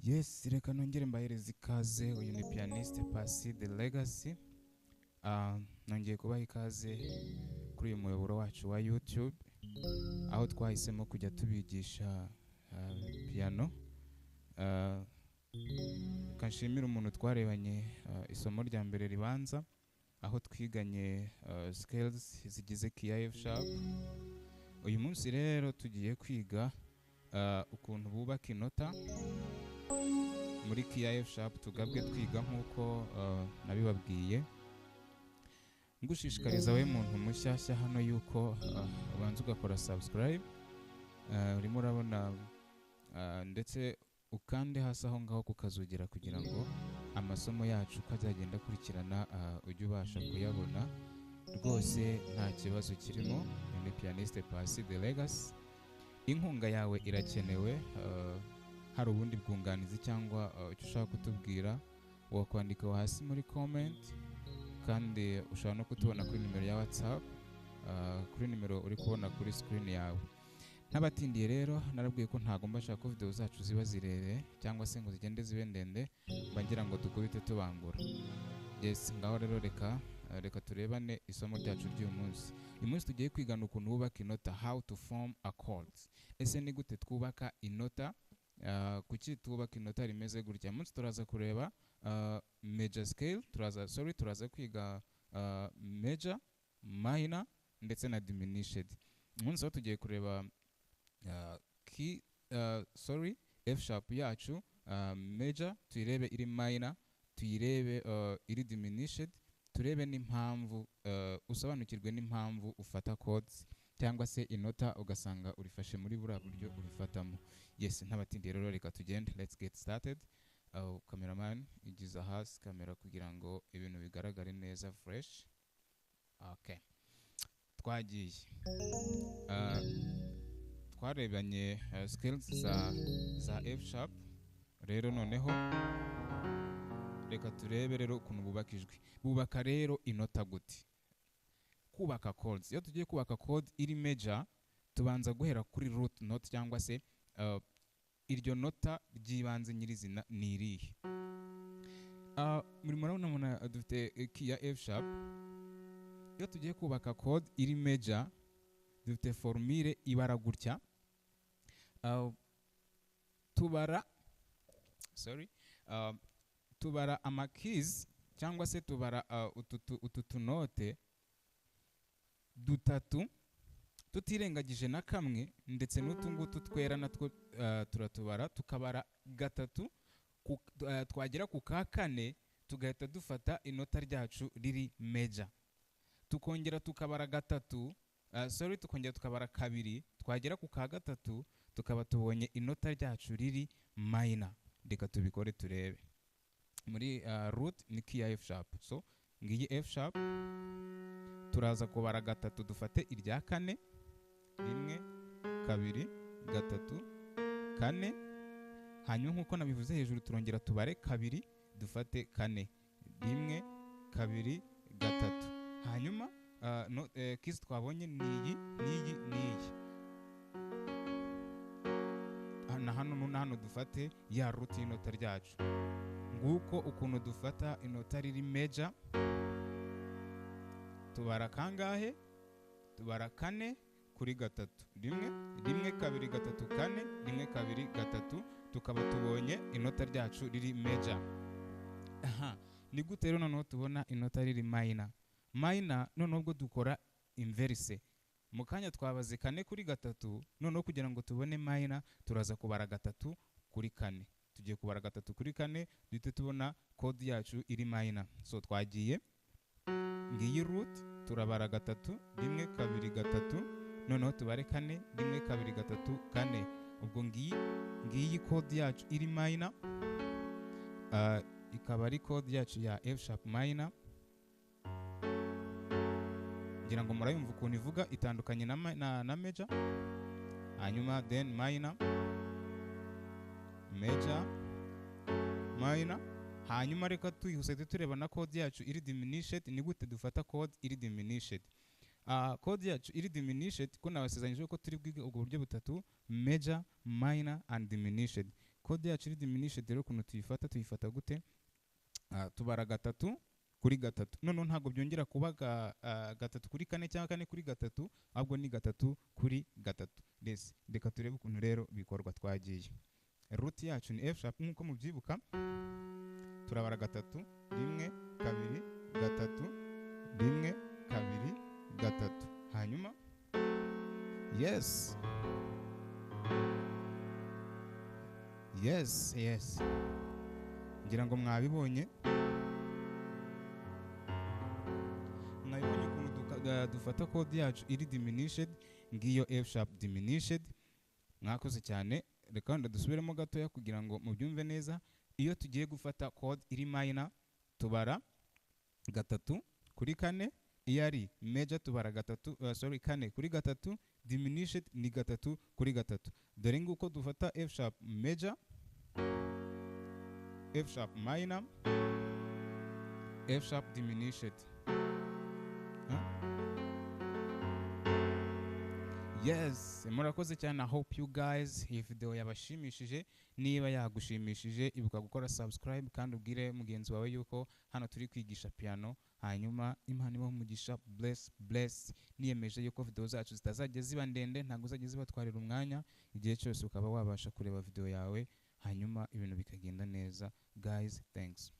Yes, reka nongere mbahereza ikaze. Uyu ni pianiste Pasi the Legacy. Nongeye kubaha ikaze kuri uyu muyoboro wacu wa YouTube, aho twahisemo kujya tubigisha piano. Reka nshimire umuntu twarebanye isomo rya mbere ribanza, aho twiganye scales zigize key ya F sharp. Uyu munsi rero tugiye kwiga ukuntu bubaka inota muri key ya F sharp, tugabwe twiga nk'uko nabibabwiye. Ngushishikariza we muntu mushyashya hano yuko ubanza ugakora subscribe, urimo urabona, ndetse ukande hasi aho ngaho kukazogera kugira ngo amasomo yacu uko azagenda akurikirana ujye ubasha kuyabona rwose nta kibazo kirimo. Ni pianiste Pasi the Legacy. Inkunga yawe irakenewe. Hari ubundi bwunganizi cyangwa icyo ushaka kutubwira, wakwandika hasi muri comment, kandi ushobora no kutubona kuri nimero ya WhatsApp, kuri nimero uri kubona kuri screen yawe. Ntabatindiye rero, narabwiye ko ntagomba ashaka ko video zacu ziba zirere cyangwa se ngo zigende zibe ndende, mba ngira ngo dukubite tubangura. Yes, ngaho rero reka turebane isomo ryacu ry'uyu munsi. Uyu munsi tugiye kwigana ukuntu wubaka inota, how to form a chords. Ese ni gute twubaka inota? Kuki twubaka inota rimeze gutya? Uyu munsi turaza kureba major scale, turaza, sorry, turaza kwiga major, minor ndetse na diminished. Uyu munsi rero tugiye kureba key, sorry, F sharp yacu, major, tuyirebe iri minor, tuyirebe iri diminished, turebe n'impamvu, usobanukirwe n'impamvu ufata chords cyangwa se inota ugasanga urifashe muri buriya buryo urifatamo. Yes, ntabatindiye rero, reka tugende, let's get started. Cameraman, igiza hasi kamera kugira ngo ibintu bigaragare neza fresh. Okay, twagiye. Twarebanye scales za F sharp. Rero noneho reka turebe rero ukuntu bubaka ijwi. Bubaka rero inota gute? Kubaka chords, iyo tugiye kubaka chord iri major, tubanza guhera kuri root note, cyangwa se iryo nota ry'ibanze nyirizina ni irihe? Muri murabona muna dufite key ya F sharp. Iyo tugiye kubaka chord iri major, dufite formule ibara gutya. Tubara, sorry, tubara ama keys cyangwa se tubara utu tunote dutatu tutirengagije na kamwe, ndetse n'utu ngutu twera natwo turatubara, tukabara gatatu, twagera ku ka kane tugahita dufata inota ryacu riri major, tukongera tukabara gatatu, sorry, tukongera tukabara kabiri, twagera ku ka gatatu tukaba tubonye inota ryacu riri minor. Reka tubikore turebe. Muri root ni key ya F sharp, so ngiyi F sharp, turaza kubara gatatu dufate irya kane, 1 2 3 4, hanyuma nkuko nabivuze hejuru turongera tubare kabiri dufate kane, 1 2 3, hanyuma no, keys twabonye ni iyi n'iyi n'iyi, na hano na hano dufate ya root y'inota ryacu. Nguko ukuntu dufata inota riri major. Tubara kangahe? Tubara kane kuri gatatu, 1 1 2 3 4, 1 2 3, tukaba tubonye inota ryacu riri major. Aha, ni gute rero noneho tubona inota riri minor? Minor noneho ubwo dukora inverse. Mu kanya twabaze kane kuri gatatu, noneho kugira ngo tubone minor turaza kubara gatatu kuri kane. Tugiye kubara gatatu kuri kane duhite tubona code yacu iri minor. So twagiye, ngiyi root, turabara gatatu, 1 2 3, noneho tubare kane, 1 2 3 4. Ubwo ngiyi code yacu iri minor, ikaba ari code yacu ya F sharp minor. Ngira ngo murayumva ukuntu ivuga, itandukanye na major. Hanyuma then minor, major, minor. Hanyuma reka tuyihuse tureba na code yacu iri diminished. Ni gute dufata code iri diminished? Code yacu iri diminished, ko nabasezeranyije ko turi bwige ubwo buryo butatu, major, minor and diminished. Chord yacu iri diminished rero ukuntu tuyifata, tuyifata gute? Tubara gatatu kuri gatatu. Noneho ntabwo byongera kuba gatatu kuri kane cyangwa kane kuri gatatu, ahubwo ni gatatu kuri gatatu. Yes, reka turebe ukuntu rero bikorwa. Twagiye. Root yacu ni F sharp nk'uko mubyibuka. Turabara gatatu, rimwe, kabiri, gatatu, rimwe, kabiri, gatatu. Hanyuma yes, yes, yes, ngira ngo mwabibonye. Mwabibonye ukuntu dufata chord yacu iri diminished. Ngiyo F sharp diminished. Mwakoze cyane. Reka wenda dusubiremo gatoya kugira ngo mubyumve neza. Iyo tugiye gufata chord iri minor tubara gatatu kuri kane. Iyo ari major tubara gatatu, sorry, kane kuri gatatu. Diminished ni gatatu kuri gatatu. Dore nguko dufata F sharp major, F sharp minor, F sharp diminished. Yes, murakoze cyane. I hope you guys iyi video yabashimishije. Niba yagushimishije, ibuka gukora subscribe kandi ubwire mugenzi wawe yuko hano turi kwigisha piano. Hanyuma Imana ibahe umugisha. Bless, bless. Niyemeje yuko video zacu zitazajya ziba ndende, ntabwo zajya zibatwarira umwanya. Igihe cyose ukaba wabasha kureba video yawe, hanyuma ibintu bikagenda neza. Guys, thanks.